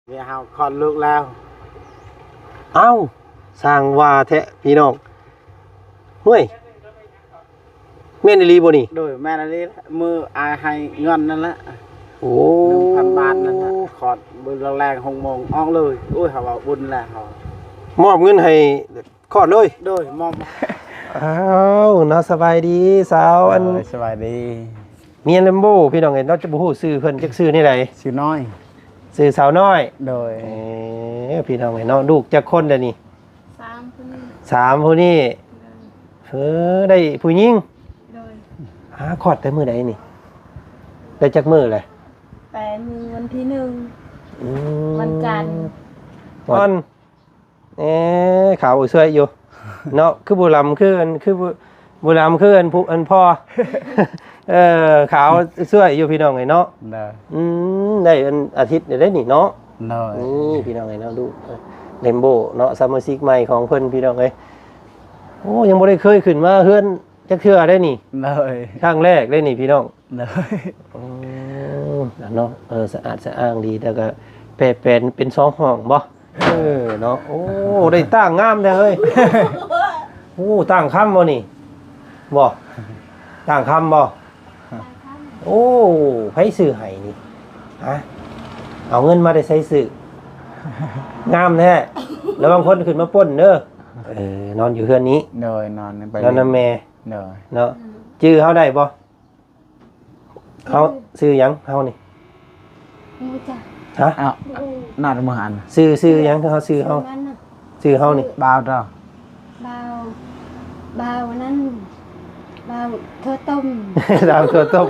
ເມຍເຮົາຄອດລູກແລ້ວ. ເອົ້າ ຊ່າງວ່າແທ້ພີ່ນ້ອງ. ຫ້ວຍ ແມ່ນອີ່ຫຼີບໍ່ນີ້? ໂດຍ ແມ່ນອີ່ຫຼີ ມື້ອ້າຍໃຫ້ເງິນນັ້ນແຫຼະ. ໂອ້ ໜຶ່ງພັນບາດນັ້ນແຫຼະ. ຄອດມື້ແລງໆ ຫົກໂມງອອກເລີຍ. ໂອ້ຍ ເຮົາວ່າບຸນແລ້ວ ເຮົາມອບເງິນໃຫ້ ຄອດເລີຍ. ໂດຍ ມອບ. ອ້າວ ເນາະ ສະບາຍດີສາວ. ອັນ ໂດຍ ສະບາຍດີ. ເມຍແລມໂບ ພີ່ນ້ອງເອີຍເນາະ ຈະບໍ່ຮູ້ຊື່ເພິ່ນຈັກຊື່ແນວໃດ? ຊື່ນ້ອຍ. ຊື່ສາວນ້ອຍ. ໂດຍ. ເອີ ພີ່ນ້ອງເອີຍເນາະ ລູກຈັກຄົນແລ້ວນີ້? ສາມຜູ້ນີ້. ສາມຜູ້ນີ້. ໂດຍ. ເອີ ໄດ້ຜູ້ຍິງ. ໂດຍ. ຫາ ຄອດແຕ່ມື້ໃດນີ້? ໄດ້ຈັກມື້ແລ້ວ? ແປດມື້ ວັນທີໜຶ່ງ. ອືມ ວັນຈັນ. ວັນ ເອີ ຂາວອົວຊ່ວຍຢູ່ເນາະ ຄືບໍ່ລຳຄືອັນ ຄືບໍ່ ບໍ່ລຳຄືອັນຜູ້ ອັນພໍ່. ເອີ ຂາວຊ່ວຍຢູ່ພີ່ນ້ອງເອີຍເນາະ. ໂດຍ. ອືມ ໄດ້ອັນອາທິດໄດ້ນີ້ເນາະ. ໂດຍ. ນີ້ພີ່ນ້ອງເອີຍເນາະ ລູກເຣນໂບເນາະ ສະມາຊິກໃໝ່ຂອງເພິ່ນພີ່ນ້ອງເອີຍ. ໂອ້ ຍັງບໍ່ໄດ້ເຄີຍຂຶ້ນມາເຮືອນຈັກເທື່ອໄດ໋ນີ້. ໂດຍ. ຄັ້ງແລກໄດ໋ນີ້ພີ່ນ້ອງ. ໂດຍ. ອືມ ເນາະ ເອີ ສະອາດສະອ້າງດີ ແລ້ວກໍແປແປນເປັນສອງຫ້ອງບໍ່? ເອີເນາະ. ໂອ້ ໄດ້ຕ່າງງາມແທ້ເຮີ້ຍ. ໂອ້ ຕ່າງຄຳບໍ່ນີ້? ບໍ່ ຕ່າງຄຳບໍ່? ໂອ້ ໃຜຊື້ໃຫ້ນີ້? ຮະ ເອົາເງິນມາແຕ່ໃສຊື້? ງາມແທ້. ລະວັງຄົນຂຶ້ນມາປຸ້ນເດີ. ເອີ ນອນຢູ່ເຮືອນນີ້. ໂດຍ. ນອນໄປ ນອນນຳແມ່. ໂດຍ. ເນາະ ຈື່ເຮົາໄດ້ບໍ່? ເຮົາ ຊື່ຫຍັງເຮົານີ້? ບໍ່ຮູ້ຈັກ. ຮະ? ອ້າວ ໜ້າຕະມືຫັນ ຊື່ ຊື່ຫຍັງ? ເຮົາຊື່ເຮົາ ຊື່ເຮົານີ້ ບ່າວເຈົ້າ. ບ່າວ ບ່າວນັ້ນ ບ່າວຖົ່ວຕົ້ມ. ບ່າວຖົ່ວຕົ້ມ.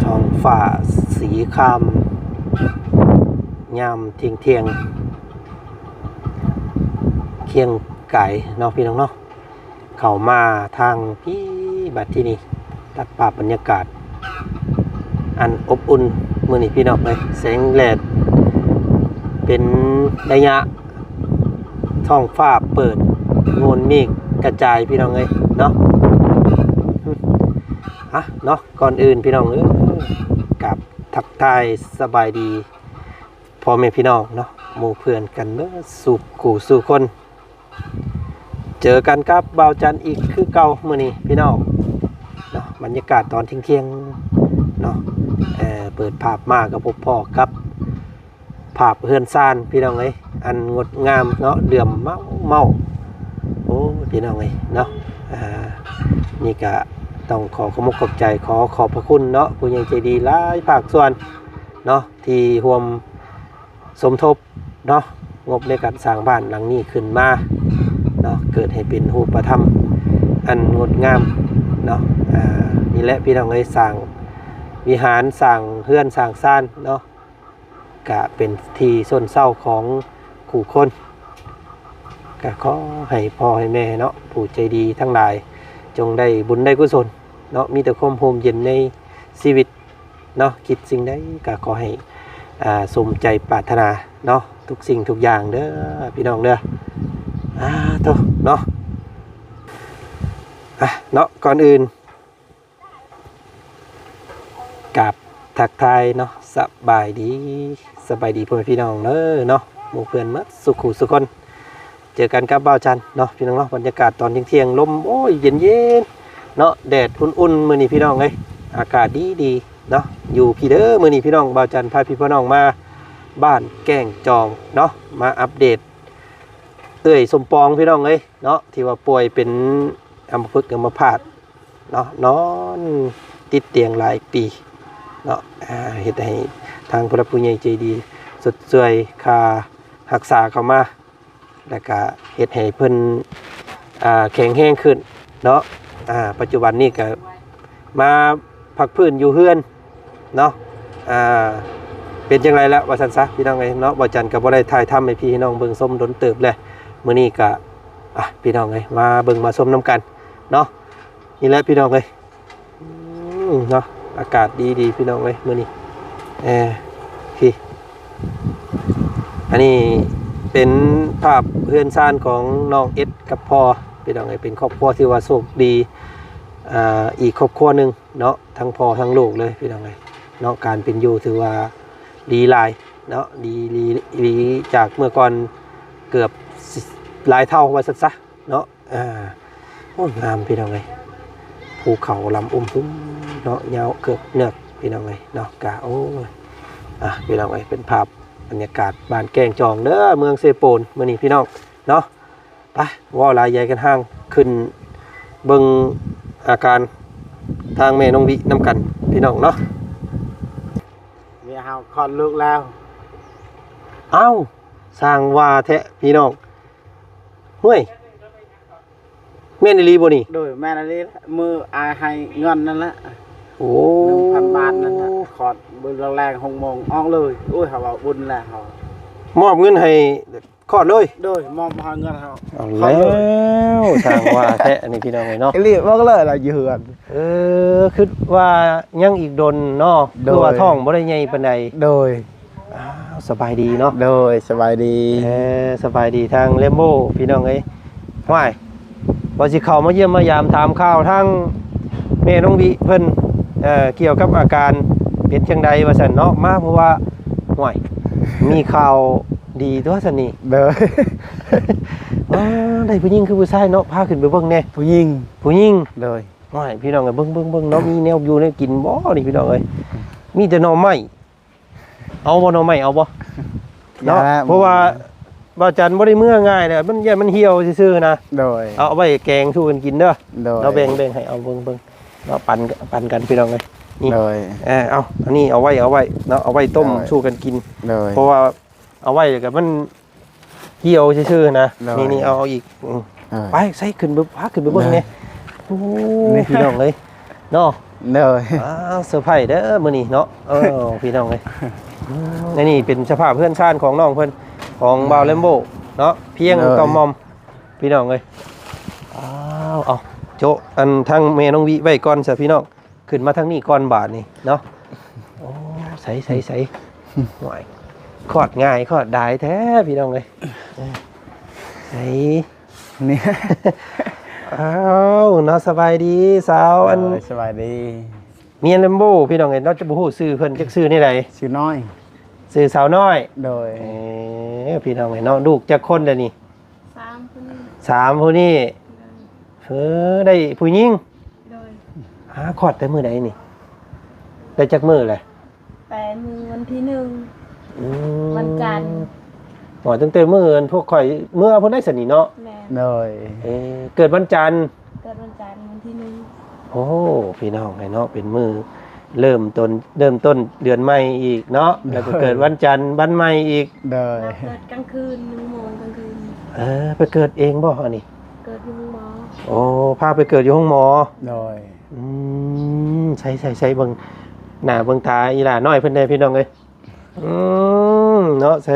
ທ້ອງຟ້າສີຄາມ ຍາມທ່ຽງໆ ຄຽງໄກເນາະ ພີ່ນ້ອງເນາະ. ເຂົ້າມາທາງພີ້ ບັດທີນີ້ ຕັດພາບບັນຍາກາດອັນອົບອຸ່ນມື້ນີ້ພີ່ນ້ອງເອີຍ ແສງແດດເປັນໄລຍະ ທ້ອງຟ້າເປີດ ໂງນເມກກະຈາຍພີ່ນ້ອງເອີຍເນາະ. ອ່ະເນາະ ກ່ອນອື່ນພີ່ນ້ອງເອີຍ ກາບທັກທາຍສະບາຍດີ ພໍ່ແມ່ພີ່ນ້ອງເນາະ ໝູ່ເພື່ອນກັນເບິດສູ່ຄູ່ສູ່ຄົນ ເຈີກັນກັບບ່າວຈັນອີກຄືເກົ່າມື້ນີ້ພີ່ນ້ອງເນາະ. ບັນຍາກາດຕອນທ່ຽງໆເນາະ ເອີ ເປີດພາບມາກໍພົບພໍ້ກັບພາບເຮືອນຊານພີ່ນ້ອງເອີຍ ອັນງົດງາມເນາະ ເຫຼື້ອມເມົາໆ. ໂອ້ ພີ່ນ້ອງເອີຍເນາະ ອ່າ ນີ້ກະຕ້ອງຂໍຂອບອົກຂອບໃຈ ຂໍຂອບພະຄຸນເນາະ ຜູ້ໃຫຍ່ໃຈດີຫຼາຍພາກສ່ວນເນາະ ທີ່ຮ່ວມ ສົມທົບເນາະ ງົບໃນການສ້າງບ້ານຫຼັງນີ້ຂຶ້ນມາເນາະ ເກີດໃຫ້ເປັນຮູບປະທຳອັນງົດງາມເນາະ. ອ່າ ນີ້ແຫຼະພີ່ນ້ອງເອີຍ ສ້າງວິຫານ ສ້າງເຮືອນ ສ້າງຊານເນາະ ກະເປັນທີ່ຊົນເຊົາຂອງຄູ່ຄົນ. ກະຂໍໃຫ້ພໍ່ໃຫ້ແມ່ເນາະ ຜູ້ໃຈດີທັງຫຼາຍ ຈົ່ງໄດ້ບຸນໄດ້ກຸສົນເນາະ ມີແຕ່ຄວາມຮົ່ມເຢັນໃນຊີວິດ ເນາະ ຄິດສິ່ງໃດກໍຂໍໃຫ້ ອ່າ ສົມໃຈປາດຖະໜາເນາະ ທຸກສິ່ງທຸກຢ່າງເດີພີ່ນ້ອງເດີ. ອ່າ ໂທ້ເນາະ ອ່ະເນາະ ກ່ອນອື່ນກາບທັກທາຍເນາະ ສະບາຍດີ ສະບາຍດີພໍ່ແມ່ພີ່ນ້ອງເດີເນາະ ໝູ່ເພື່ອນໝົດສູ່ຄູ່ສູ່ຄົນ. ເຈີກັນກັບບ່າວຈັນເນາະ ພີ່ນ້ອງເນາະ. ບັນຍາກາດຕອນທ່ຽງໆ ລົມ ໂອ້ຍ ເຢັນໆ ເນາະ ແດດອຸ່ນໆ ມື້ນີ້ພີ່ນ້ອງເອີຍ ອາກາດດີໆ ເນາະ. ຢູ່ພີ້ເດີ ມື້ນີ້ພີ່ນ້ອງ ບ່າວຈັນພາພີ່ພານ້ອງມາບ້ານແກ້ງຈອງເນາະ ມາອັບເດດເອື້ອຍສົມປອງ ພີ່ນ້ອງເອີຍເນາະ ທີ່ວ່າປ່ວຍເປັນອັມມະພຶກອັມມະພາດເນາະ ນອນຕິດຕຽງຫຼາຍປີເນາະ. ອ່າ ເຮັດໃຫ້ທາງຜູ້ຫຼັກຜູ້ໃຫຍ່ໃຈດີຊົດຊ່ວຍຄ່າຮັກສາເຂົ້າມາ ແລ້ວກະເຮັດໃຫ້ເພິ່ນ ອ່າ ແຂງແຮງຂຶ້ນເນາະ. ອ່າ ປັດຈຸບັນນີ້ກະມາພັກຟື້ນຢູ່ເຮືອນເນາະ. ອ່າ ເປັນຈັ່ງໃດລະວ່າຊັ້ນຊະ ພີ່ນ້ອງເອີຍເນາະ. ບ່າວຈັນກໍບໍ່ໄດ້ຖ່າຍທຳໃຫ້ພີ່ໃຫ້ນ້ອງເບິ່ງຊົມດົນເຕີບແລ້ວ, ມື້ນີ້ກໍ ອ່ະ ພີ່ນ້ອງເອີຍ ມາເບິ່ງມາຊົມນຳກັນເນາະ. ນີ້ແຫຼະພີ່ນ້ອງເອີຍ ອືມ ເນາະ ອາກາດດີໆ ພີ່ນ້ອງເອີຍ ມື້ນີ້ ເອີ ພີ່ ອັນນີ້ເປັນພາບເຮືອນຊານຂອງນ້ອງເອັດກັບພໍ່ ພີ່ນ້ອງເອີຍ. ເປັນຄອບຄົວທີ່ວ່າໂຊກດີ ອ່າ ອີກຄອບຄົວໜຶ່ງເນາະ ທັງພໍ່ທັງລູກເລີຍ ພີ່ນ້ອງເອີຍເນາະ. ການເປັນຢູ່ຖືວ່າດີຫຼາຍເນາະ ດີ ດີ ດີຈາກເມື່ອກ່ອນເກືອບຫຼາຍເທົ່າວ່າຊັ້ນຊະເນາະ. ອ່າ ໂອ້ ງາມພີ່ນ້ອງເອີຍ ພູເຂົາລຳອຸ່ມເນາະ ຍາວເກືອບເໜືອກ ພີ່ນ້ອງເອີຍເນາະ. ກະ ໂອ້ຍ ອ່າ ພີ່ນ້ອງເອີຍ ເປັນພາບບັນຍາກາດບ້ານແກ້ງຈອງເດີ ເມືອງເຊໂປນ ມື້ນີ້ພີ່ນ້ອງເນາະ. ໄປ ເວົ້າຫຼາຍໃຫຍ່ກັນຫ່າງ ຂຶ້ນເບິ່ງອາການທາງແມ່ນ້ອງວິນຳກັນ ພີ່ນ້ອງເນາະ. ເມຍເຮົາຄອດລູກແລ້ວ. ເອົ້າ ຊ່າງວ່າແທ້ ພີ່ນ້ອງ. ຫ້ວຍ ແມ່ນອີ່ຫຼີບໍ່ນີ້? ໂດຍ ແມ່ນອີ່ຫຼີ ມື້ອ້າຍໃຫ້ເງິນນັ້ນແຫຼະ. ໂອ້ ໜຶ່ງພັນບາດນັ້ນແຫຼະ ຄອດມື້ແລງໆ ຫົກໂມງອອກເລີຍ. ໂອ້ຍ ເຮົາວ່າບຸນແລ້ວ ເຮົາມອບເງິນໃຫ້ຄອດເລີຍ. ໂດຍ ມອບໃຫ້ເງິນເຮົາ. ເອົາແລ້ວ ຊ່າງວ່າແທ້ ອັນນີ້ ພີ່ນ້ອງເອີຍເນາະ. ອີ່ຫຼີ ເວົ້າເລີຍລະຢູ່ເຮືອນ. ເອີ ຄິດວ່າຍັງອີກດົນເນາະ ໂດຍ ຄືວ່າທ້ອງບໍ່ໄດ້ໃຫຍ່ປານໃດ. ໂດຍ ອ້າວ ສະບາຍດີເນາະ. ໂດຍ ສະບາຍດີ. ເອີ ສະບາຍດີທາງແຣມໂບ ພີ່ນ້ອງເອີຍ. ຫ້ວຍ ວ່າຊິເຂົ້າມາຢ້ຽມມາຢາມຖາມຂ່າວທາງແມ່ນ້ອງວິເພິ່ນ ເອີ ກ່ຽວກັບອາການເປັນຈັ່ງໃດວ່າຊັ້ນເນາະ. ມາ ເພາະວ່າ ຫ້ວຍ ມີຂ່າວດີຕົວະຊັ້ນນີ້. ໂດຍ ອ້າ ໄດ້ຜູ້ຍິງຄືຜູ້ຊາຍເນາະ ພາຂຶ້ນໄປເບິ່ງແດ່. ຜູ້ຍິງ. ຜູ້ຍິງ. ໂດຍ. ໂອ້ຍ ພີ່ນ້ອງເອີຍ ເບິ່ງໆໆເນາະ ມີແນວຢູ່ແນວກິນບໍ່ນີ້ ພີ່ນ້ອງເອີຍ. ມີແຕ່ໜໍ່ໄມ້ ເອົາບໍ່ ໜໍ່ໄມ້ເອົາບໍ່ເນາະ? ເພາະວ່າບ່າວຈັນບໍ່ໄດ້ເມືອງ່າຍເດ້ ມັນຢ້ານມັນຫ່ຽວຊື່ໆນະ. ໂດຍ ເອົາໄວ້ແກງສູ່ກັນກິນເດີ. ໂດຍ ເອົາແບ່ງໆໃຫ້ ເອົາເບິ່ງໆເນາະ ປັນ ປັນກັນ ພີ່ນ້ອງເອີຍ. ນີ້ ໂດຍ ເອີ ເອົາ ອັນນີ້ເອົາໄວ້ ເອົາໄວ້ເນາະ ເອົາໄວ້ຕົ້ມ ໂດຍ ສູ່ກັນກິນ. ໂດຍ ເພາະວ່າເອົາໄວ້ແລ້ວກໍມັນ ກ່ຽວຊື່ໆນະ. ໂດຍ ນີ້ໆ ເອົາ ເອົາອີກ ອືມ ເອີ ໄປ ໃສ່ຂຶ້ນໄປ ພາຂຶ້ນໄປເບິ່ງແດ່. ໂອ້ ນີ້ພີ່ນ້ອງເອີຍເນາະ. ໂດຍ ອ້າວ ເຊີໄພເດີມື້ນີ້ເນາະ. ເອີ ພີ່ນ້ອງເອີຍ ອືມ ອັນນີ້ເປັນສະພາບເຮືອນຊານຂອງນ້ອງເພິ່ນ ຂອງ ໂດຍ ບ່າວແຣມໂບເນາະ ພຽງ ໂດຍ ຕ່ອມໝ່ອມ ພີ່ນ້ອງເອີຍ. ອ້າວ ເອົາ ໂຈະ ອັນ ທາງແມ່ນ້ອງວິໄວ້ກ່ອນຊະ ພີ່ນ້ອງ. ຂຶ້ນມາທາງນີ້ກ່ອນບາດນີ້ເນາະ. ໂອ້ ໃສໆໆ ໂອ້ຍ ຄອດງ່າຍຄອດດາຍແທ້ ພີ່ນ້ອງເອີຍ. ໃສ ນີ້ ອ້າວ ເນາະ ສະບາຍດີສາວ. ອັນ ໂດຍ ສະບາຍດີ. ເມຍແຣມໂບ ພີ່ນ້ອງເອີຍ ເນາະ ຈະບໍ່ຮູ້ຊື່ເພິ່ນ ຈັກຊື່ແນວໃດ? ຊື່ນ້ອຍ. ຊື່ສາວນ້ອຍ. ໂດຍ ເອີ ພີ່ນ້ອງເອີຍເນາະ ລູກຈັກຄົນແລ້ວນີ້? ສາມຜູ້ນີ້. ສາມຜູ້ນີ້. ໂດຍ ເອີ ໄດ້ຜູ້ຍິງ. ໂດຍ ຫາຄອດແຕ່ມື້ໃດນີ້? ໄດ້ຈັກມື້ແລ້ວ? ແຕ່ມື້ວັນທີໜຶ່ງ. ອືມ ວັນຈັນ. ອໍ ຕັ້ງແຕ່ມື້ອັນພວກຂ້ອຍເມືອພຸ້ນໄດ໋ຊັ້ນນີ້ເນາະ. ແມ່ນ. ໂດຍ ເອີ ເກີດວັນຈັນ. ເກີດວັນຈັນ ວັນທີໜຶ່ງ. ໂອ້ ພີ່ນ້ອງເອີຍເນາະ ເປັນມື້ເລີ່ມຕົ້ນ ເລີ່ມຕົ້ນເດືອນໃໝ່ອີກເນາະ. ໂດຍ ແລ້ວກໍເກີດວັນຈັນ ວັນໃໝ່ອີກ. ໂດຍ ເກີດກາງຄືນ ໜຶ່ງໂມງກາງຄືນ. ເອີ ໄປເກີດເອງບໍ່ອັນນີ້? ເກີດຢູ່ໂຮງໝໍ. ໂອ້ ພາໄປເກີດຢູ່ໂຮງໝໍ. ໂດຍ ອືມ ໃສໆໆ ເບິ່ງໜ້າເບິ່ງຕາອີ່ຫຼ້ານ້ອຍເພິ່ນແດ່ ພີ່ນ້ອງເອີຍ. ອືມ ເນາະ ໃສ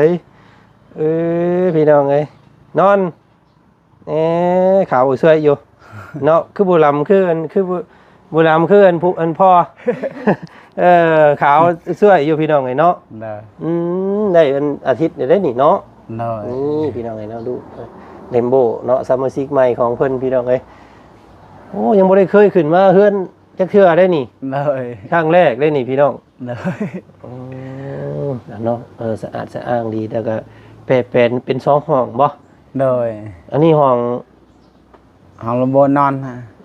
ເອີ ພີ່ນ້ອງເອີຍ ນອນ ເອີ ຂາວຊ່ວຍຢູ່ເນາະ ຄືບໍ່ລຳ ຄືອັນ ຄືບໍ່ ບໍ່ລຳຄືອັນຜູ້ ອັນພໍ່ ເອີ ຂາວຊ່ວຍຢູ່ ພີ່ນ້ອງເອີຍເນາະ. ໂດຍ ອືມ ໄດ້ເປັນອາທິດແລ້ວເດ້ນີ້ເນາະ. ໂດຍ ນີ້ພີ່ນ້ອງເອີຍເນາະ ລູກເຣນໂບເນາະ ສະມາຊິກໃໝ່ຂອງເພິ່ນ ພີ່ນ້ອງເອີຍ. ໂອ້ ຍັງບໍ່ໄດ້ເຄີຍຂຶ້ນມາເຮືອນຈັກເທື່ອໄດ໋ນີ້. ໂດຍ ຄັ້ງແລກເດ້ນີ້ ພີ່ນ້ອງ. ໂດຍ ໂອ້ ເນາະ ເອີ ສະອາດສະອ້າງດີ ແລ້ວກໍແປແປນເປັນສອງຫ້ອງບໍ່? ໂດຍ ອັນນີ້ຫ້ອງ ຫ້ອງລຳໂບນອນ.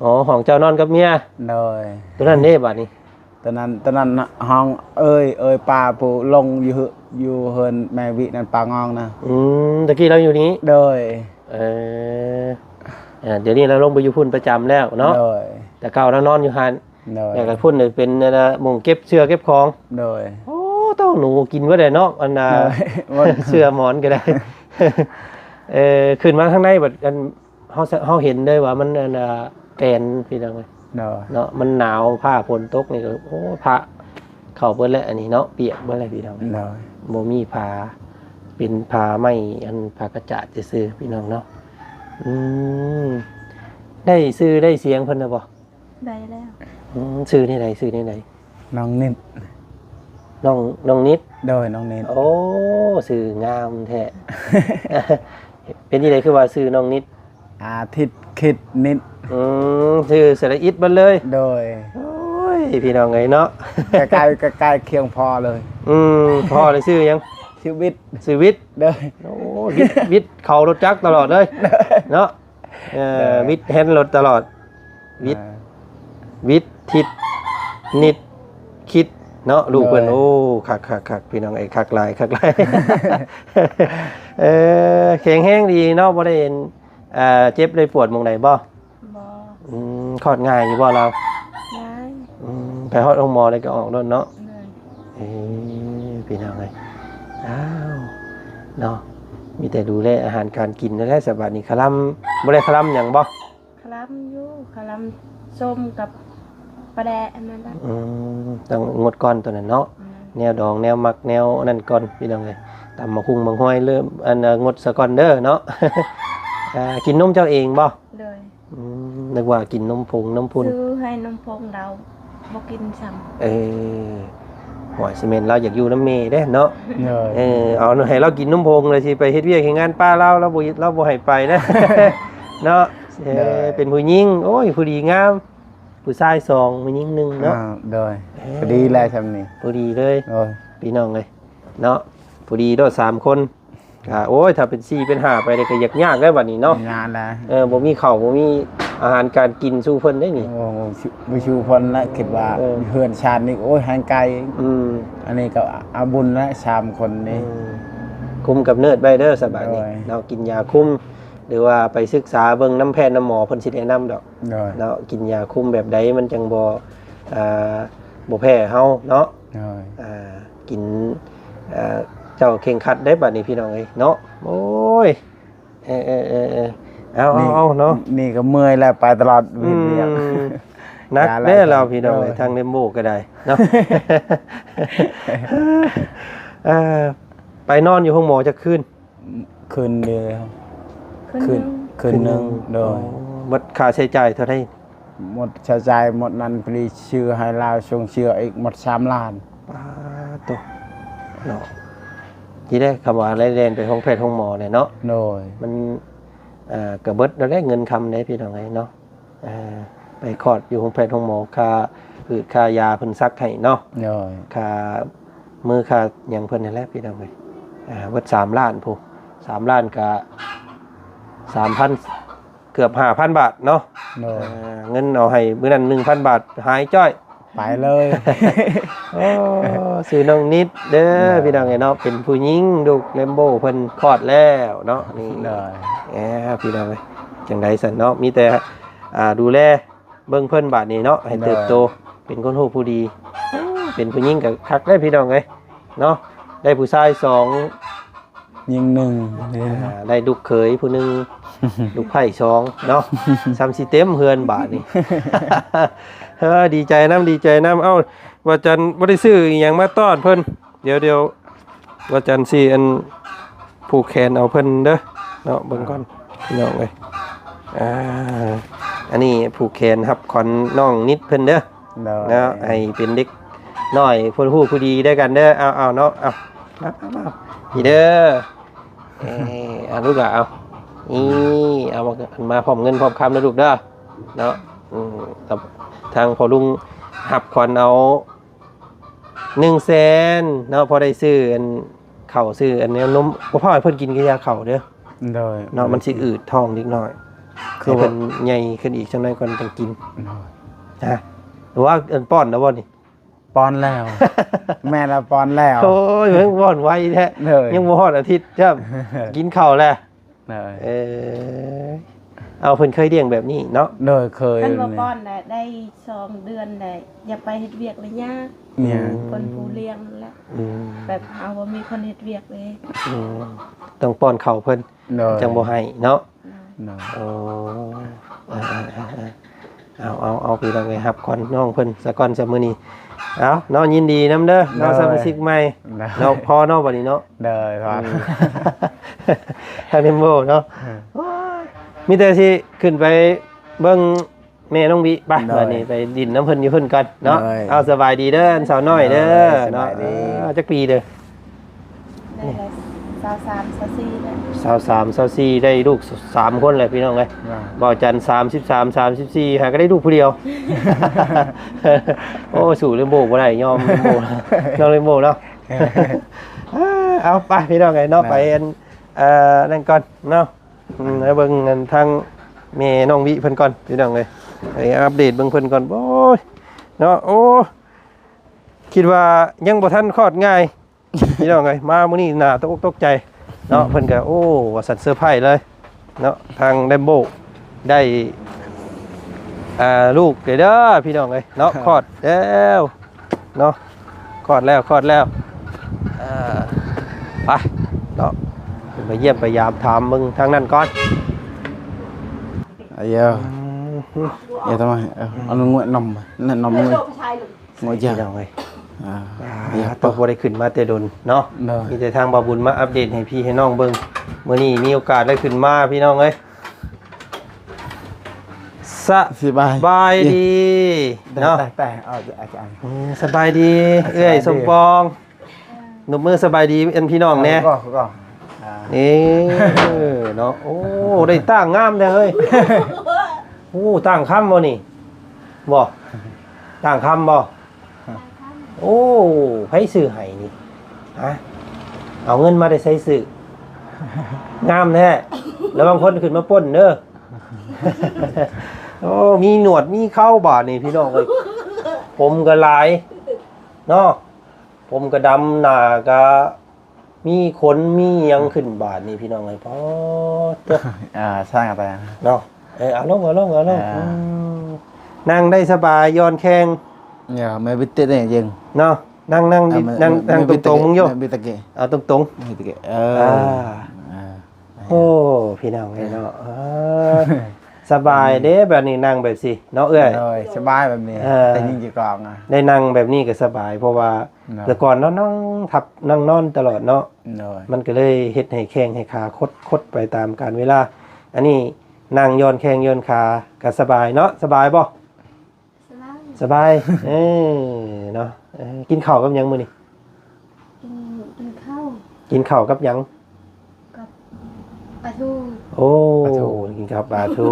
ອໍ ຫ້ອງເຈົ້ານອນກັບເມຍ. ໂດຍ ຕົວນັ້ນເດ້ບາດນີ້? ຕົວນັ້ນ ຕົວນັ້ນຫ້ອງເອີຍ ເອີຍປ້າຜູ້ລົງຢູ່ ຢູ່ເຮືອນແມ່ວິນັ້ນ ປ້າງອງນະ. ອືມ ຕະກີ້ລາວຢູ່ນີ້. ໂດຍ ເອີ ດຽວນີ້ລາວລົງໄປຢູ່ພຸ້ນປະຈຳແລ້ວເນາະ. ໂດຍ ແຕ່ເກົ່າລາວນອນຢູ່ຫັ້ນ. ໂດຍ ແລ້ວກໍພຸ້ນເປັນອັນນ່າ ໝ່ອງເກັບເສື້ອເກັບຂອງ. ໂດຍ ໂອ້ ເຕົ້າໜູກິນເບິດແຫຼະເນາະ ອັນນ່າ ໂດຍ ເສື້ອໝອນກໍໄດ້. ເອີ ຂຶ້ນມາທາງໃນບັດ ອັນ ເຮົາ ເຮົາເຫັນເລີຍວ່າມັນ ອັນນ່າ ແປນ ພີ່ນ້ອງເອີຍ. ໂດຍ ເນາະ ມັນໜາວ ຟ້າຝົນຕົກນີ້ກໍ ໂອ້ ພະ ເຂົ້າເບິດແລ້ວ ອັນນີ້ເນາະ ປຽກເບິດແລ້ວພີ່ນ້ອງ. ໂດຍ. ບໍ່ມີຜ້າ ເປັນຜ້າໄມ້ ອັນ ຜ້າກະຈາດຊື່ໆ ພີ່ນ້ອງເນາະ. ອືມ ໄດ້ຊື່ໄດ້ສຽງເພິ່ນແລ້ວບໍ່? ໄດ້ແລ້ວ. ອືມ ຊື່ແນວໃດ? ຊື່ແນວໃດ? ນ້ອງນິດ. ນ້ອງ ນ້ອງນິດ? ໂດຍ ນ້ອງນິດ. ໂອ້ ຊື່ງາມແທ້. ເປັນຈັ່ງໃດຄືວ່າຊື່ນ້ອງນິດ? ອາທິດຄິດນິດ. ອືມ ຊື່ສະຫຼະອິດເບິດເລີຍ. ໂດຍ. ໂອ້ຍ ພີ່ນ້ອງເອີຍເນາະ ໃກ້ໆ ໃກ້ໆ ຄຽງພໍ່ເລີຍ. ອືມ ພໍ່ນີ້ຊື່ຫຍັງ? ຊື່ວິດ. ຊື່ວິດ. ໂດຍ. ໂອ້ ວິດ ວິດເຂົ້າລົດຈັກຕະຫຼອດເລີຍເນາະ. ເອີ ໂດຍ. ວິດແຮນລົດຕະຫຼອດ. ວິດ ອ່າ ວິດ ທິດ ນິດ ຄິດເນາະ ລູກເພິ່ນ. ໂດຍ. ໂອ້ ຄັກໆໆ ພີ່ນ້ອງເອີຍ ຄັກຫຼາຍ ຄັກຫຼາຍ. ເອີ ແຂງແຮງດີເນາະ ບໍ່ໄດ້ ເອີ ເຈັບໄດ້ປວດໝ່ອງໃດບໍ່? ບໍ່. ອືມ ຄອດງ່າຍຢູ່ບໍ່ລາວ? ງ່າຍ. ອືມ ໄປຮອດໂຮງໝໍແລ້ວກໍອອກໂລດເນາະ. ໂດຍ. ເອີ ພີ່ນ້ອງເອີຍ ອ້າວ ເນາະ ມີແຕ່ດູແລອາຫານການກິນນັ້ນແຫຼະ. ສະບາດນີ້ຄະລຳ ບໍ່ໄດ້ຄະລຳຫຍັງບໍ່? ຄະລຳຢູ່ ຄະລຳສົ້ມກັບປາແດະອັນນັ້ນລະ. ອືມ ຕ້ອງງົດກ່ອນໂຕນັ້ນເນາະ. ອືມ ແນວດອງ ແນວໝັກ ແນວອັນນັ້ນກ່ອນ ພີ່ນ້ອງເອີຍ. ຕຳໝາກຫຸ່ງໝາກຫອຍ ເລີ່ມ ອັນ ງົດສາກ່ອນເດີເນາະ. ອ່າ ກິນນົມເຈົ້າເອງບໍ່? ໂດຍ. ອືມ ນຶກວ່າກິນນົມຜົງນົມພຸ້ນ. ຊື້ໃຫ້ນົມຜົງລາວບໍ່ກິນຊ້ຳ. ເອີ ໂອ້ຍ ຊິແມ່ນລາວຢາກຢູ່ນຳແມ່ເດ້ເນາະ. ໂດຍ. ເອີ ເອົາໃຫ້ລາວກິນນົມຜົງ ແລ້ວຊິໄປເຮັດວຽກເຮັດງານປະລາວ ລາວບໍ່ ລາວບໍ່ໃຫ້ໄປນະ ເນາະ. ເອີ ໂດຍ. ເປັນຜູ້ຍິງ ໂອ້ຍ ຜູ້ດີງາມ ຜູ້ຊາຍສອງ ຜູ້ຍິງໜຶ່ງເນາະ. ອ່າ ໂດຍ. ເອີ ພໍດີແລ້ວຊ່ຳນີ້ ພໍດີເລີຍ. ໂດຍ. ພີ່ນ້ອງເອີຍເນາະ ພໍດີໂລດ ສາມຄົນ. ກະ ໂອ້ຍ ຖ້າເປັນສີ່ເປັນຫ້າໄປນີ້ກະຢາກຍາກແລ້ວບັດນີ້ເນາະ. ຍາກແລ້ວ. ເອີ ບໍ່ມີເຂົ້າ ບໍ່ມີອາຫານການກິນສູ່ເພິ່ນໄດ້ນີ້. ໂອ້ ບໍ່ສູ່ເພິ່ນລະ ຄິດວ່າ ເອີ ເຮືອນຊານນີ້ ໂອ້ຍ ຫ່າງໄກ. ອືມ ອັນນີ້ກໍເອົາບຸນລະ ສາມຄົນນີ້. ອືມ ຄຸມກຳເນີດໄວ້ເດີ ສະບາຍນີ້. ໂດຍ. ເນາະ ກິນຢາຄຸມ ຫຼືວ່າໄປສຶກສາເບິ່ງນຳແພດນຳໝໍ ເພິ່ນຊິແນະນຳດອກ. ໂດຍ. ເນາະ ກິນຢາຄຸມແບບໃດມັນຈັ່ງບໍ່ ອ່າ ບໍ່ແພ້ເຮົາເນາະ. ໂດຍ. ອ່າ ກິນ ເອີ ເຈົ້າເຄັ່ງຄັດໄດ້ບັດນີ້ ພີ່ນ້ອງເອີຍເນາະ. ໂອ້ຍ ເອີໆໆໆ ເອົາ ນີ້ ເອົາໆເນາະ ນີ້ກໍເມື່ອຍແລ້ວ ໄປຕະຫຼອດ ອືມ ເຮັດວຽກ ໜັກແດ່ລາວ ພີ່ນ້ອງເອີຍ. ໂດຍ. ທາງເຣນໂບກໍໄດ້ເນາະ. ເອີ ໄປນອນຢູ່ໂຮງໝໍຈັກຄືນ? ຄືນດຽວ. ຄືນ ຄືນໜຶ່ງ. ໂດຍ. ໂອ້ ໝົດຄ່າໃຊ້ຈ່າຍເທົ່າໃດ? ໝົດໃຊ້ຈ່າຍໝົດນັ້ນ ພໍດີຊື້ໃຫ້ລາວ ສົ່ງເຊື້ອອີກໝົດສາມລ້ານ. ປາໂຕ ເນາະ ທີ່ແລກຄຳວ່າໄດ້ແລ່ນໄປໂຮງແພດໂຮງໝໍແຫຼະເນາະ. ໂດຍ. ມັນ ເອີ ກະເບິດແລ້ວແຫຼະ ເງິນຄຳເດ້ ພີ່ນ້ອງເອີຍເນາະ. ເອີ ໄປຄອດຢູ່ໂຮງແພດໂຮງໝໍ ຄ່າ ຄື ຄ່າຢາເພິ່ນສັກໃຫ້ເນາະ. ໂດຍ. ຄ່າມືຄ່າຫຍັງເພິ່ນນັ້ນແຫຼະ ພີ່ນ້ອງເອີຍ. ເບິດສາມລ້ານພຸ້ນ ສາມລ້ານກະສາມພັນ ເກືອບຫ້າພັນບາດເນາະ. ໂດຍ. ເງິນເອົາໃຫ້ມື້ນັ້ນໜຶ່ງພັນບາດ ຫາຍຈ້ອຍ ໄປເລີຍ. ໂອ້ ຊື່ນ້ອງນິດເດີ ໂດຍ ພີ່ນ້ອງເອີຍເນາະ ເປັນຜູ້ຍິງ ລູກເຣນໂບເພິ່ນຄອດແລ້ວເນາະ. ນີ້. ໂດຍ. ເອີ ພີ່ນ້ອງເອີຍ ຈັ່ງໃດຊັ້ນເນາະ ມີແຕ່ ອ່າ ດູແລເບິ່ງເພິ່ນບາດນີ້ເນາະ ໃຫ້ເຕີບໂຕ ໂດຍ ເປັນຄົນຮູ້ຜູ້ດີ. ເປັນຜູ້ຍິງກໍຄັກເດ້ ພີ່ນ້ອງເອີຍເນາະ ໄດ້ຜູ້ຊາຍສອງ ຍິງໜຶ່ງ. ອ່າ ໄດ້ລູກເຂີຍຜູ້ໜຶ່ງ ລູກໃພ້ສອງເນາະ ຊ່ຳຊິເຕັມເຮືອນບາດນີ້. ເອີ ດີໃຈນຳ ດີໃຈນຳ. ເອົ້າ ວ່າຈັນບໍ່ໄດ້ຊື້ອີ່ຫຍັງມາຕ້ອນເພິ່ນ. ດຽວ ດຽວວ່າຈັນຊິ ອັນ ຜູກແຂນເອົາເພິ່ນເດີເນາະ. ເບິ່ງກ່ອນ ພີ່ນ້ອງເອີຍ. ອ່າ ອັນນີ້ຜູກແຂນຮັບຂວັນນ້ອງນິດເພິ່ນເດີ. ໂດຍ. ເນາະ ໃຫ້ເປັນເດັກນ້ອຍຜູ້ຮູ້ຜູ້ດີດ້ວຍກັນເດີ. ເອົາ ເອົາເນາະ ເອົາ ມາ ມາ ມາ ນີ້ເດີ. ເອີ ເອົາລູກຫຼານ ເອົາ ນີ້ ເອົາມາ ມາພ້ອມເງິນພ້ອມຄຳນະລູກເດີເນາະ. ອືມ ທາງພໍ່ລຸງຮັບຂວັນເອົາໜຶ່ງແສນເນາະ ພໍໄດ້ຊື້ອັນ ເຂົ້າ ຊື້ອັນແນວນົມ ບໍ່ພໍໃຫ້ເພິ່ນກິນກະຢ່າເຂົ້າເດີ. ໂດຍ. ເນາະ ມັນຊິອືດທ້ອງເດັກນ້ອຍ ຄື ໃຫ້ເພິ່ນໃຫຍ່ຂຶ້ນອີກຈັກໜ້ອຍກ່ອນຈັ່ງກິນ. ໂດຍ. ຮະ ຫຼືວ່າ ອັນ ປ້ອນແລ້ວບໍ່ນີ້? ປ້ອນແລ້ວ ແມ່ນລະ ປ້ອນແລ້ວ. ໂອ້ຍ ຍັງປ້ອນໄວແທ້. ໂດຍ. ຍັງບໍ່ຮອດອາທິດຊ້ຳ ກິນເຂົ້າແລ້ວ. ໂດຍ. ເອີ ເອົາ ເພິ່ນເຄີຍລ້ຽງແບບນີ້ເນາະ? ໂດຍ ເຄີຍ. ຄັນບໍ່ປ້ອນແຫຼະ ໄດ້ສອງເດືອນແຫຼະ ຢາກໄປເຮັດວຽກລະຍາກ. ອືມ. ຄົນຜູ້ລ້ຽງນັ້ນແຫຼະ. ອືມ. ແບບເຮົາບໍ່ມີຄົນເຮັດວຽກເດ້. ອືມ. ຕ້ອງປ້ອນເຂົ້າເພິ່ນ. ໂດຍ. ຈັ່ງບໍ່ໃຫ້ເນາະ. ໂດຍ. ໂອ້ ເອີໆໆ ເອົາ ເອົາ ເອົາ ພີ່ນ້ອງເອີຍ ຮັບຂວັນນ້ອງເພິ່ນສາກ່ອນຊະມື້ນີ້. ເອົາເນາະ ຍິນດີນຳເດີເນາະ ໂດຍ ສະມາຊິກໃໝ່ ໂດຍ ເນາະ ພໍເນາະ ບັດນີ້ເນາະ ໂດຍ ພໍ ອືມ ທາງເຣນໂບເນາະ ອືມ ໂອ້ຍ ມີແຕ່ຊິຂຶ້ນໄປເບິ່ງ ແມ່ນ້ອງວິ ໄປ ໂດຍ ບັດນີ້ໄປຫຼິ້ນນຳເພິ່ນຢູ່ເພິ່ນກ່ອນເນາະ ໂດຍ ເອົາ ສະບາຍດີເດີ ສາວນ້ອຍເດີ ໂດຍ ສະບາຍດີ ເນາະ ເອີ ຈັກປີເດີ? ໄດ້ແລ້ວ ຊາວສາມ ຊາວສີ່ແລ້ວ ຊາວສາມ ຊາວສີ່ ໄດ້ລູກສາມຄົນແລ້ວພີ່ນ້ອງເອີຍ ວ້າວ ບ່າວຈັນ ສາມສິບສາມ ສາມສິບສີ່ ຫາກໍໄດ້ລູກຜູ້ດຽວ ໂອ້ ສູ້ເຣນໂບບໍ່ໄດ້ ຍອມເຣນໂບ ນ້ອງເຣນໂບເນາະ ເອີ ເອົາ ໄປ ພີ່ນ້ອງເອີຍເນາະ ໄປ ອັນ ເອີ ນັ້ນກ່ອນເນາະ ອືມ ໃຫ້ເບິ່ງອັນທາງແມ່ນ້ອງວິເພິ່ນກ່ອນພີ່ນ້ອງເອີຍ ໃຫ້ອັບເດດເບິ່ງເພິ່ນກ່ອນ ໂອ້ຍ ເນາະ ໂອ້ ຄິດວ່າຍັງບໍ່ທັນຄອດງ່າຍພີ່ນ້ອງເອີຍ ມາມື້ນີ້ໜ້າຕົກອົກຕົກໃຈເນາະ ອືມ ເພິ່ນກໍ ໂອ້ ວ່າຊັ້ນ ເຊີໄພຣສ໌ເລີຍເນາະ ທາງເຣນໂບໄດ້ ອ່າ ລູກເດີພີ່ນ້ອງເອີຍເນາະ ຄອດແລ້ວ ເນາະ ຄອດແລ້ວ ຄອດແລ້ວ ເອີ ໄປເນາະ ໄປຢ້ຽມໄປຢາມຖາມເບິ່ງທາງນັ້ນກ່ອນ ອາ ເອີ ອືມ ເອີ ທຳໄມ ເອີ ເອົາງວດນົມ ນັ້ນນົມງວດ ງວດຢາ ພີ່ນ້ອງເອີຍ ອາ ອາ ບໍ່ໄດ້ຂຶ້ນມາແຕ່ດົນເນາະ ໂດຍ ມີແຕ່ທາງບ່າວບຸນມາອັບເດດໃຫ້ພີ່ໃຫ້ນ້ອງເບິ່ງ ມື້ນີ້ມີໂອກາດໄດ້ຂຶ້ນມາ ພີ່ນ້ອງເອີຍ ສະ ສະບາຍ ສະບາຍດີ ໄດ້ ເນາະ ໄດ້ ໄດ້ ເອົາ ອາຈານ ອືມ ສະບາຍດີ ສະບາຍດີ ເອື້ອຍສົມປອງ ນົບມືສະບາຍດີອັນພີ່ນ້ອງແດ່ ເອົາ ກໍ ກໍ ອ່າ ເອີ ເນາະ ໂອ້ ໄດ້ຕ່າງງາມແທ້ເຮີ້ຍ ໂອ້ ຕ່າງຄຳບໍ່ນີ້ ບໍ່ ຕ່າງຄຳບໍ່ ໂອ້ ໃຜຊື້ໃຫ້ນີ້ ຮະ ເອົາເງິນມາແຕ່ໃສຊື້ ງາມແທ້ ລະວັງຄົນຂຶ້ນມາປຸ້ນເດີ ໂອ້ ມີໜວດມີເຂົາບາດນີ້ພີ່ນ້ອງເອີຍ ຜົມກໍຫຼາຍເນາະ ຜົມກະດຳ ໜ້າກະມີຂົນມີຫຍັງຂຶ້ນບາດນີ້ພີ່ນ້ອງເອີຍ ພໍດເດີ ອ່າ ຊ່າງໄປເນາະ ເອີ ເອົາລົງ ເອົາລົງ ເອົາລົງ ອ່າ ອືມ ນັ່ງໄດ້ສະບາຍ ຢ່ອນແຂ້ງ ເອີ ແມ່ບິດເຕັດເອງເນາະ ນັ່ງ ນັ່ງ ອ່າ ນັ່ງ ແມ່ ນັ່ງ ແມ່ບິດເຕະ ຕົງໆ ຢູ່ ແມ່ບິດຕະເກ ເອົາຕົງໆ ແມ່ບິດຕະເກ ເອີ ອ່າ ອ່າ ໂອ້ ພີ່ນ້ອງເອີຍເນາະ ເອີ ສະບາຍເດ້ ອືມ ແບບນີ້ນັ່ງແບບຊີ້ເນາະເອື້ອຍ ໂດຍ ສະບາຍແບບນີ້ ເອີ ແຕ່ຍິງຈະກອງອະ ໄດ້ນັ່ງແບບນີ້ກໍສະບາຍ ເພາະວ່າ ໂດຍ ແຕ່ກ່ອນເນາະ ນັ່ງທັບນັ່ງນອນຕະຫຼອດເນາະ ໂດຍ ມັນກໍເລີຍເຮັດໃຫ້ແຂ້ງໃຫ້ຂາຄົດໆໄປຕາມການເວລາ ອັນນີ້ນັ່ງຢ່ອນແຂ້ງຢ່ອນຂາກໍສະບາຍເນາະ ສະບາຍບໍ່? ສະບາຍ ສະບາຍ ເອີ ເນາະ ເອີ ກິນເຂົ້າກັບຫຍັງມື້ນີ້? ກິນ ກິນເຂົ້າ ກິນເຂົ້າກັບຫຍັງ? ກັບປາທູ ໂອ້ ປາທູ ກິນກັບປາທູ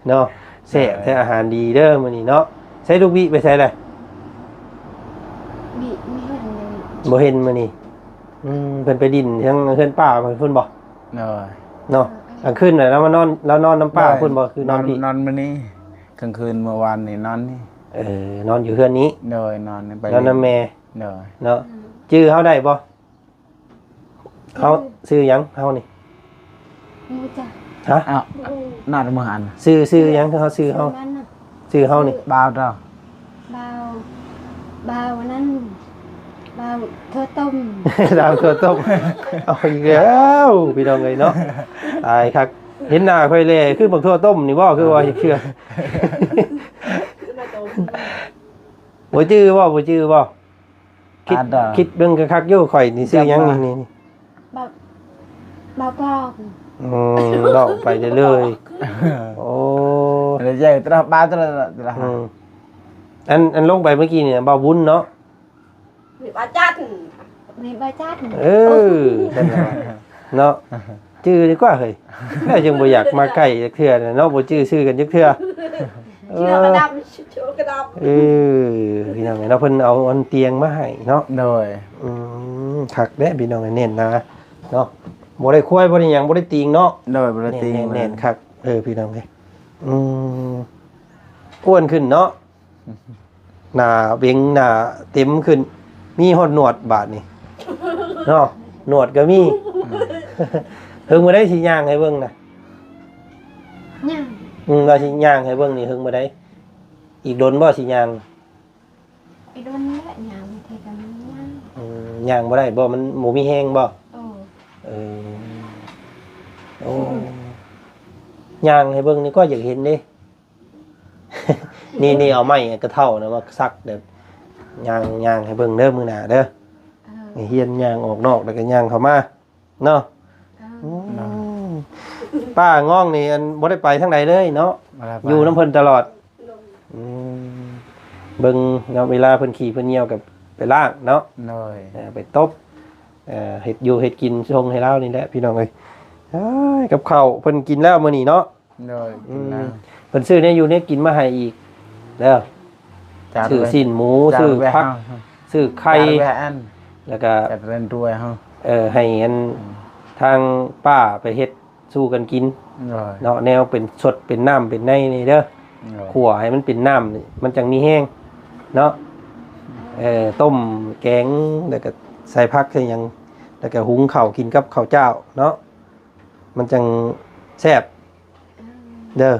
ເນາະ ແຊບແທ້ ອາຫານດີເດີມື້ນີ້ເນາະ ໃສລູກວິໄປໃສແລ້ວ? ວິ ບໍ່ເຫັນເລີຍ ບໍ່ເຫັນມື້ນີ້ ອືມ ເພິ່ນໄປຫຼິ້ນທາງເຮືອນປ້າເພິ່ນບໍ່? ໂດຍ ເນາະ ກາງຄືນລາວມານອນ ລາວນອນນຳປ້າພຸ້ນບໍ່? ຄືນອນພີ້ ນອນມື້ນີ້ ກາງຄືນມື້ວານນີ້ນອນນີ້ ເອີ ນອນຢູ່ເຮືອນນີ້ ໂດຍ ນອນໄປ ນອນນຳແມ່ ໂດຍ ເນາະ ຈື່ເຮົາໄດ້ບໍ່? ເຮົາຊື່ຫຍັງເຮົານີ້? ບໍ່ຈັກ ຮະ? ອ້າວ ໜ້າຕະເມືອອັນ ຊື່ ຊື່ຫຍັງ? ເຮົາຊື່ເຮົາ ຊື່ເຮົານີ້ ບ່າວເຈົ້າ ບ່າວ ບ່າວນັ້ນ ບ່າວຖົ່ວຕົ້ມ ບ່າວຖົ່ວຕົ້ມ ເອົາອີກແລ້ວ ພີ່ນ້ອງເອີຍເນາະ ຕາຍຄັກ ເຫັນໜ້າຂ້ອຍແລ້ວ ຄືບັກຖົ່ວຕົ້ມນີ້ບໍ່? ຄືວ່າເຮັດເຄືອ ບໍ່ຈື່ບໍ່? ບໍ່ຈື່ບໍ່? ຄິດ ຄິດເບິ່ງຄັກໆຢູ່ ຂ້ອຍນີ້ຊື່ຫຍັງນີ້? ບ່າວ ບ່າວປອກ ອືມ ເວົ້າໄປເລື້ອຍໆ ໂອ້ ເລີຍໃຫຍ່ຕຣາບາຕຣາ ອືມ ອັນ ອັນລົງໄປເມື່ອກີ້ນີ້ ບ່າວບຸນເນາະ ມີບ່າວຈັນ ມີບ່າວຈັນ ເອີ ເນາະ ຈື່ດີກວ່າເຮີ້ຍ ແລ້ວຈັ່ງບໍ່ຢາກມາໃກ້ຈັກເທື່ອເນາະ ບໍ່ຈື່ຊື່ກັນຈັກເທື່ອ ເອີ ເສື້ອກໍດຳ ເສື້ອກໍດຳ ເອີ ພີ່ນ້ອງເອີຍເນາະ ເພິ່ນເອົາອັນຕຽງມາໃຫ້ເນາະ ໂດຍ ອືມ ຄັກເດ້ພີ່ນ້ອງເອີຍ ແໜ້ນໜາເນາະ ບໍ່ໄດ້ຄວາຍ ບໍ່ໄດ້ຫຍັງ ບໍ່ໄດ້ຕີງເນາະ ໂດຍ ບໍ່ໄດ້ຕີງ ແໜ້ນ ແໜ້ນຄັກ ເອີ ພີ່ນ້ອງເອີຍ ອືມ ອ້ວນຂຶ້ນເນາະ. ໜ້າເບັງໜ້າເຕັມຂຶ້ນ ມີຮອດໜວດບາດນີ້ເນາະ ໜວດກໍມີ ເຫິງມື້ໃດຊິຍ່າງໃຫ້ເບິ່ງນະ? ຍ່າງ ອືມ ວ່າຊິຍ່າງໃຫ້ເບິ່ງນີ້ ເຫິງມື້ໃດ? ອີກດົນບໍ່ຊິຍ່າງ? ອີກດົນແຫຼະ ຍ່າງເທື່ອກໍມີຍ່າງ ອືມ ຍ່າງບໍ່ໄດ້ບໍ່? ມັນບໍ່ມີແຮງບໍ່? ໂອ້ ເອີ ໂອ້ ຍ່າງໃຫ້ເບິ່ງນີ້ກໍຢາກເຫັນເດ້. ນີ້ ນີ້ເອົາໄມ້ກະເທົ້ານະມາສັກແບບ ຍ່າງ ຍ່າງໃຫ້ເບິ່ງເດີມື້ໜ້າເດີ ເອີ ໃຫ້ຮຽນຍ່າງອອກນອກແລ້ວກະຍ່າງເຂົ້າມາເນາະ. ເອີ ອືມ ປ້າງອງນີ້ ອັນ ບໍ່ໄດ້ໄປທາງໃດເລີຍເນາະ ບໍ່ໄດ້ໄປ ຢູ່ນຳເພິ່ນຕະຫຼອດ. ອືມ ເບິ່ງເນາະ ເວລາເພິ່ນຂີ້ເພິ່ນຍ່ຽວກໍໄປລ້າງເນາະ ໂດຍ ເອີ ໄປຕົບ ເອີ ເຮັດຢູ່ເຮັດກິນສົ່ງໃຫ້ລາວນີ້ແຫຼະພີ່ນ້ອງເອີຍ. ເອີຍ ກັບເຂົ້າເພິ່ນກິນແລ້ວມື້ນີ້ເນາະ ໂດຍ ອືມ ກິນແລ້ວ ເພິ່ນຊື້ແນວຢູ່ແນວກິນມາໃຫ້ອີກເດີ ຊື້ຊີ້ນໝູ ຊື້ຜັກ ຊື້ໄຂ່ ແລ້ວກໍ ເອີ ໃຫ້ອັນ ອືມ ທາງປ້າໄປເຮັດ ສູ່ກັນກິນ ໂດຍ ເນາະ ແນວເປັນສົດເປັນນ້ຳເປັນໃນນີ້ເດີ ໂດຍ ຂົ້ວໃຫ້ມັນເປັນນ້ຳ ມັນຈັ່ງມີແຮງເນາະ. ເອີ ຕົ້ມແກງ ແລ້ວກໍໃສ່ຜັກໃສ່ຫຍັງ ແລ້ວກໍຫຸງເຂົ້າກິນກັບເຂົ້າເຈົ້າເນາະ ມັນຈັ່ງແຊບເດີ.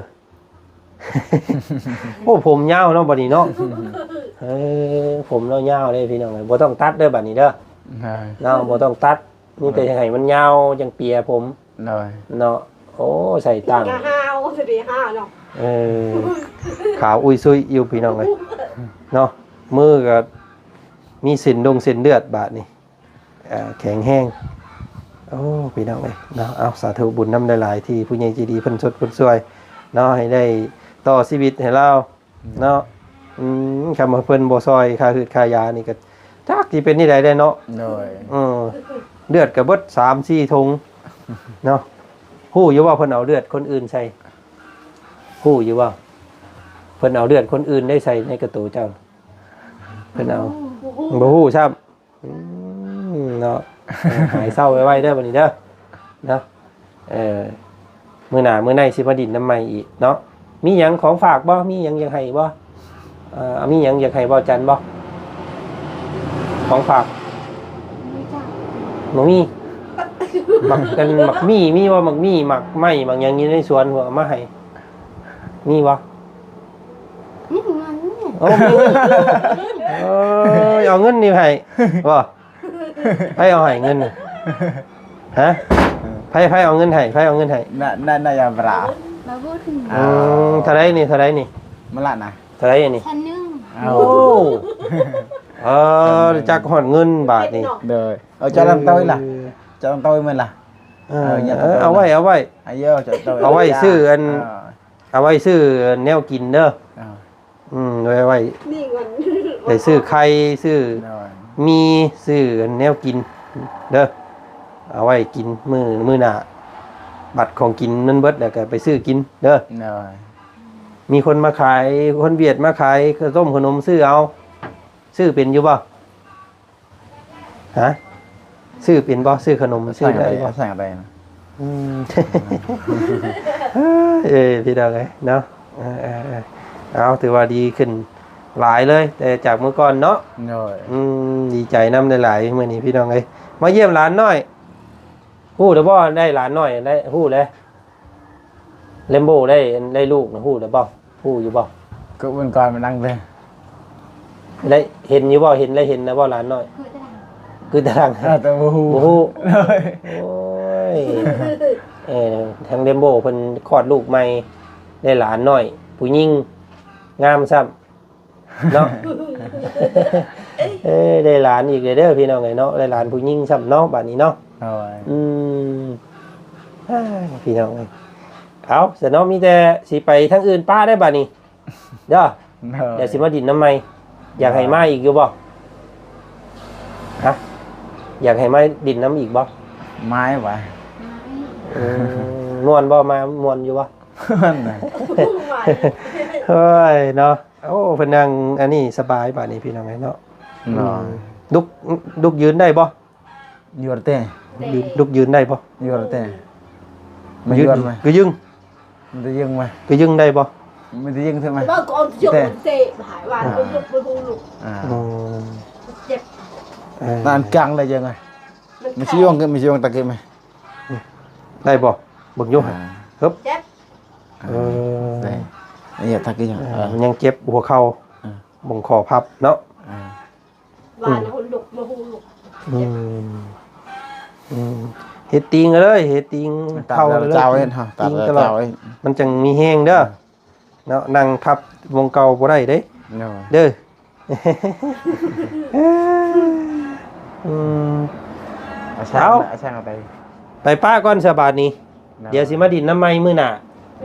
ໂອ້ ຜົມຍາວເນາະບັດນີ້ເນາະ ເອີ ຜົມລາວຍາວເດ້ພີ່ນ້ອງເອີຍ ບໍ່ຕ້ອງຕັດເດີບັດນີ້ເດີ ໂດຍ ເນາະ ບໍ່ຕ້ອງຕັດ ມີແຕ່ໃຫ້ມັນຍາວຈັ່ງເປຍຜົມ ໂດຍ ເນາະ. ໂອ້ ໃສ່ຕ່າງ ກະຫາວ ຊິໄດ້ຫາວເນາະ ເອີ ຂາວອຸ້ຍຊຸຍຢູ່ພີ່ນ້ອງເອີຍເນາະ ມືກໍມີເສັ້ນດົງເສັ້ນເລືອດບາດນີ້ ເອີ ແຂງແຮງ. ໂອ້ ພີ່ນ້ອງເອີຍເນາະ ເອົາ ສາທຸບຸນນຳຫຼາຍໆ ທີ່ຜູ້ໃຫຍ່ໃຈດີເພິ່ນຊົດເພິ່ນຊ່ວຍເນາະ ໃຫ້ໄດ້ຕໍ່ຊີວິດໃຫ້ລາວ ເນາະ ອືມ ຄັນວ່າເພິ່ນບໍ່ຊ່ອຍຄ່າຮືດຄ່າຢານີ້ກໍຈັກຊິເປັນແນວໃດແດ່ເນາະ ໂດຍ ເອີ ເລືອດກໍເບິດສາມສີ່ຖົງເນາະ. ຮູ້ຢູ່ບໍ່ເພິ່ນເອົາເລືອດຄົນອື່ນໃສ່ ຮູ້ຢູ່ບໍ່ ເພິ່ນເອົາເລືອດຄົນອື່ນໄດ້ໃສ່ໃນກະໂຕເຈົ້າ ເພິ່ນເອົາ ບໍ່ຮູ້ຊ້ຳ. ອືມ ເນາະ ເອີ ຫາຍເສົ້າໄວໆເດີບັດນີ້ເດີ ເນາະ ເອີ ມື້ໜ້າມື້ໃນຊິມາດິນນຳໃໝ່ອີກເນາະ. ມີຫຍັງຂອງຝາກບໍ່ ມີຫຍັງຢາກໃຫ້ບໍ່ ເອີ ມີຫຍັງຢາກໃຫ້ບໍ່ຈັນບໍ່ ຂອງຝາກ ບໍ່ມີ. ບັກ ອັນ ບັກໝີ່ມີບໍ່ ບັກໝີ່ ໝາກໄມ້ ບັກຫຍັງຢູ່ໃນສວນ ເອົາມາໃຫ້ ມີບໍ່? ມີເງິນ ໂອ້ ມີ ໂອ້ຍ ເອົາເງິນນີ້ໃຫ້ບໍ່? ໃຜເອົາໃຫ້ເງິນ? ຮະ? ໃຜ ໃຜເອົາເງິນໃຫ້? ໃຜເອົາເງິນໃຫ້? ນະ ນະ ນາຍາບຣາ ອືມ ເທົ່າໃດນີ້ ເທົ່າໃດນີ້? ມະລະນະ ເທົ່າໃດນີ້? ພັນໜຶ່ງ ໂອ້ ເອີ ຈັກຮອດເງິນບາດນີ້ ໂດຍ ເອົາຈາກລຳເຕົ້າອີກລະ ເອີ ຈາກລຳເຕົ້າອີກແມ່ນລະ ເອີ ເອີ ເອົາໄວ້ ເອົາໄວ້ ເອົາໄວ້ຊື້ອັນ ເອີ ເອົາໄວ້ຊື້ແນວກິນເດີ ເອີ ອືມ ໄວ້ ໄວ້ ໄດ້ຊື້ໄຂ່ ຊື້ ໂດຍ ໝີ່ ຊື້ແນວກິນເດີ ເອົາໄວ້ກິນມື້ ມື້ໜ້າ ບັດຂອງກິນມັນເບິດແລ້ວກໍໄປຊື້ກິນເດີ ໂດຍ ມີຄົນມາຂາຍ ຄົນຫວຽດມາຂາຍເຂົ້າຕົ້ມຂະໜົມ ຊື້ເອົາ ຊື້ເປັນຢູ່ບໍ່? ຮະ? ຊື້ເປັນບໍ່? ຊື້ຂະໜົມ ຊື້ໄດ້ບໍ່? ໃສ່ໄດ້ນະ ອືມ ເອີຍ ພີ່ນ້ອງເອີຍເນາະ ເອີ ເອີ ເອີ ເອົາ ຖືວ່າດີຂຶ້ນຫຼາຍເລີຍ ແຕ່ຈາກມື້ກ່ອນເນາະ ໂດຍ ອືມ ດີໃຈນຳຫຼາຍໆ ມື້ນີ້ພີ່ນ້ອງເອີຍ ມາຢ້ຽມຫຼານນ້ອຍ ຮູ້ແລ້ວບໍ່? ໄດ້ຫຼານນ້ອຍ ໄດ້ ຮູ້ແລ້ວ ແລມໂບໄດ້ ໄດ້ລູກນະ ຮູ້ແລ້ວບໍ່? ຮູ້ຢູ່ບໍ່? ກໍເບິ່ງກ່ອນມັນດັງເລີຍ ໄດ້ເຫັນຢູ່ບໍ່? ເຫັນ ໄດ້ເຫັນນະບໍ່ຫຼານນ້ອຍ? ຄືຕາລາງ ຄືຕາລາງ ເອີ ແຕ່ບໍ່ຮູ້ ບໍ່ຮູ້ ໂດຍ ໂອ້ຍ ເອີ ທາງແລມໂບເພິ່ນຄອດລູກໃໝ່ ໄດ້ຫຼານນ້ອຍ ຜູ້ຍິງ ງາມຊ້ຳ ເນາະ ເອີ ໄດ້ຫຼານອີກແລ້ວເດີພີ່ນ້ອງເອີຍເນາະ ໄດ້ຫຼານຜູ້ຍິງຊ້ຳເນາະ ບາດນີ້ເນາະ ໂດຍ ອືມ ອ້າຍ ພີ່ນ້ອງເອີຍ ເອົາ ສະເນາະ ມີແຕ່ຊິໄປທາງອື່ນປະໄດ້ບາດນີ້ເດີ ໂດຍ ດຽວຊິມາດິນນຳໃໝ່ ຢາກໃຫ້ມາອີກຢູ່ບໍ່? ຮະ? ຢາກໃຫ້ມາດິນນຳອີກບໍ່? ມາຫວາ ອືມ ມ່ວນບໍ່? ມາມ່ວນຢູ່ບໍ່? ມ່ວນນະ ໂອ້ຍເນາະ ໂອ້ ເພິ່ນນັ່ງອັນນີ້ສະບາຍບາດນີ້ພີ່ນ້ອງເອີຍເນາະ ເນາະ ອືມ ລຸກ ລຸກຢືນໄດ້ບໍ່? ຍວນເຕ ລຸກຢືນໄດ້ບໍ່? ຍວນເຕ ມາຍວນມາ ກະຍຶງ ມັນຈະຍຶງມາ ກະຍຶງໄດ້ບໍ່? ມັນຈະຍຶງເຖິງມາ ເຕ ເຕ ຫາຍວ່າ ອ່າ ມັນບໍ່ຮູ້ລຸກ ອ່າ ອືມ ເຈັບ ເອີ ນັ້ນກາງໄດ້ຍັງໄງ? ມັນຊິຍົງ ມັນຊິຍົງຕະກີ້ມາ ໄດ້ບໍ່? ເບິ່ງຢູ່ ອ່າ ເຮີບ ເຈັບ ເອີ ເອີ ຕະກີ້ ເອີ ເອີ ຍັງເຈັບຫົວເຂົ່າ ເອີ ບ່ອງຂໍ້ພັບເນາະ ອ່າ ວ່ານະ ອືມ ຄົນລຸກ ບໍ່ຮູ້ລຸກ ອືມ ອືມ ເຮັດຕີງເລີຍ ເຮັດຕີງເຂົ້າເລີຍ ຕາມເຈົ້າເຮັດ ຕາມເຈົ້າເຮັດ ມັນຈັ່ງມີແຮງເດີ ອືມ ເນາະ ນັ່ງທັບວົງເກົ່າບໍ່ໄດ້ເດ້ ໂດຍ ເດີ. ອືມ ອາຊ່າງ ເອົາ ອາຊ່າງເອົາໄປ ໄປປະກ່ອນສະບາດນີ້ ໂດຍ ດຽວຊິມາດິນນຳໃໝ່ມື້ໜ້າ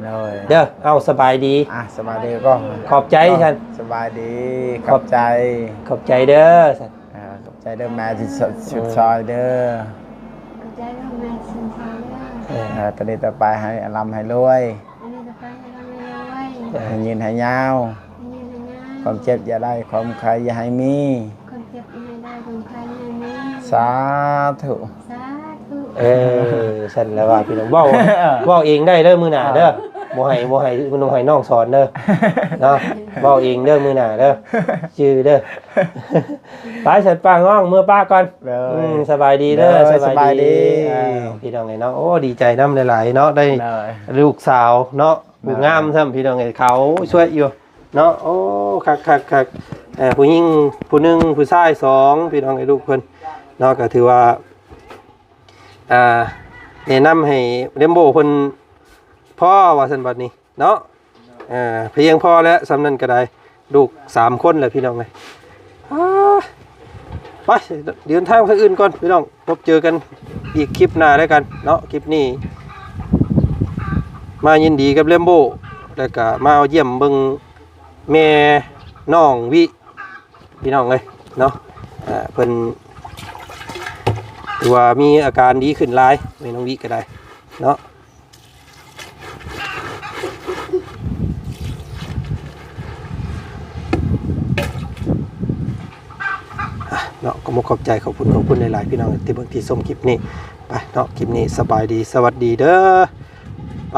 ໂດຍ ເດີ. ເອົາ ສະບາຍດີ ອ່ະ ສະບາຍດີກໍ ຂອບໃຈຊັ້ນ ສະບາຍດີ ຂອບ ຂອບໃຈ ຂອບໃຈເດີຊັ້ນ ອ່າ ຂອບໃຈເດີແມ່ທີ່ ເອີ ຊ່ອຍເດີ ຂອບໃຈເດີແມ່ທີ່ຊ່ອຍເດີ ເອີ ເອີ ຕອນນີ້ຕໍ່ໄປໃຫ້ລ່ຳໃຫ້ລວຍ ອັນນີ້ກໍໄປໃຫ້ເຮົາໄດ້ ໃຫ້ຍືນໃຫ້ຍາວ ໃຫ້ຍືນໃຫ້ຍາວ ຄວາມເຈັບຢ່າໄດ້ ຄວາມໄຂ້ຢ່າໃຫ້ມີ ຄວາມເຈັບຢ່າໃຫ້ໄດ້ ຄວາມໄຂ້ຢ່າໃຫ້ມີ ສາທຸ ສາທຸ ເອີ ຊັ້ນແຫຼະວ່າພີ່ນ້ອງ ເວົ້າ ເວົ້າເອງໄດ້ເດີມື້ໜ້າເດີ ອ່າ ບໍ່ໃຫ້ ບໍ່ໃຫ້ ບໍ່ໃຫ້ນ້ອງສອນເດີເນາະ ເວົ້າເອງເດີມື້ໜ້າເດີ ຈື່ເດີ ໄປ ສັດປາງນ້ອງ ເມືອປະກ່ອນ ເດີ ອືມ ສະບາຍດີເດີ ເດີ ສະບາຍດີ ສະບາຍດີ ອ້າວ ພີ່ນ້ອງເອີຍເນາະ ໂອ້ ດີໃຈນຳຫຼາຍໆເນາະ ໄດ້ ເດີ ລູກສາວເນາະ ເດີ ຜູ້ງາມຊ້ຳ ພີ່ນ້ອງເອີຍ ຂາວຊ່ວຍຢູ່ເນາະ ໂອ້ ຄັກໆໆ ເອີ ຜູ້ຍິງຜູ້ໜຶ່ງ ຜູ້ຊາຍສອງ ພີ່ນ້ອງເອີຍ ລູກເພິ່ນເນາະ ກໍຖືວ່າ ອ່າ ແນະນຳໃຫ້ເຣນໂບເພິ່ນພໍວ່າຊັ້ນບັດນີ້ ເນາະ ເອີ ພຽງພໍແລ້ວ ສ່ຳນັ້ນກໍໄດ້ ລູກສາມຄົນແລ້ວ ພີ່ນ້ອງເອີຍ ອາ ໄປ ເດີນທາງທາງອື່ນກ່ອນ ພີ່ນ້ອງ ພົບເຈີກັນອີກຄລິບໜ້າແລ້ວກັນເນາະ ຄລິບນີ້ມາຍິນດີກັບເຣນໂບ ແລ້ວກໍມາຢ້ຽມເບິ່ງແມ່ນ້ອງວິ ພີ່ນ້ອງເອີຍເນາະ ເອີ ເພິ່ນຖືວ່າມີອາການດີຂຶ້ນຫຼາຍ ແມ່ນ້ອງວິກໍໄດ້ເນາະ ອ່ະ ເນາະ ກໍຂໍຂອບໃຈ ຂອບຄຸນ ຂອບຄຸນຫຼາຍໆ ພີ່ນ້ອງທີ່ເບິ່ງທີ່ຊົມຄລິບນີ້ ໄປເນາະ ຄລິບນີ້ສະບາຍດີ ສະຫວັດດີເດີ ໄປ.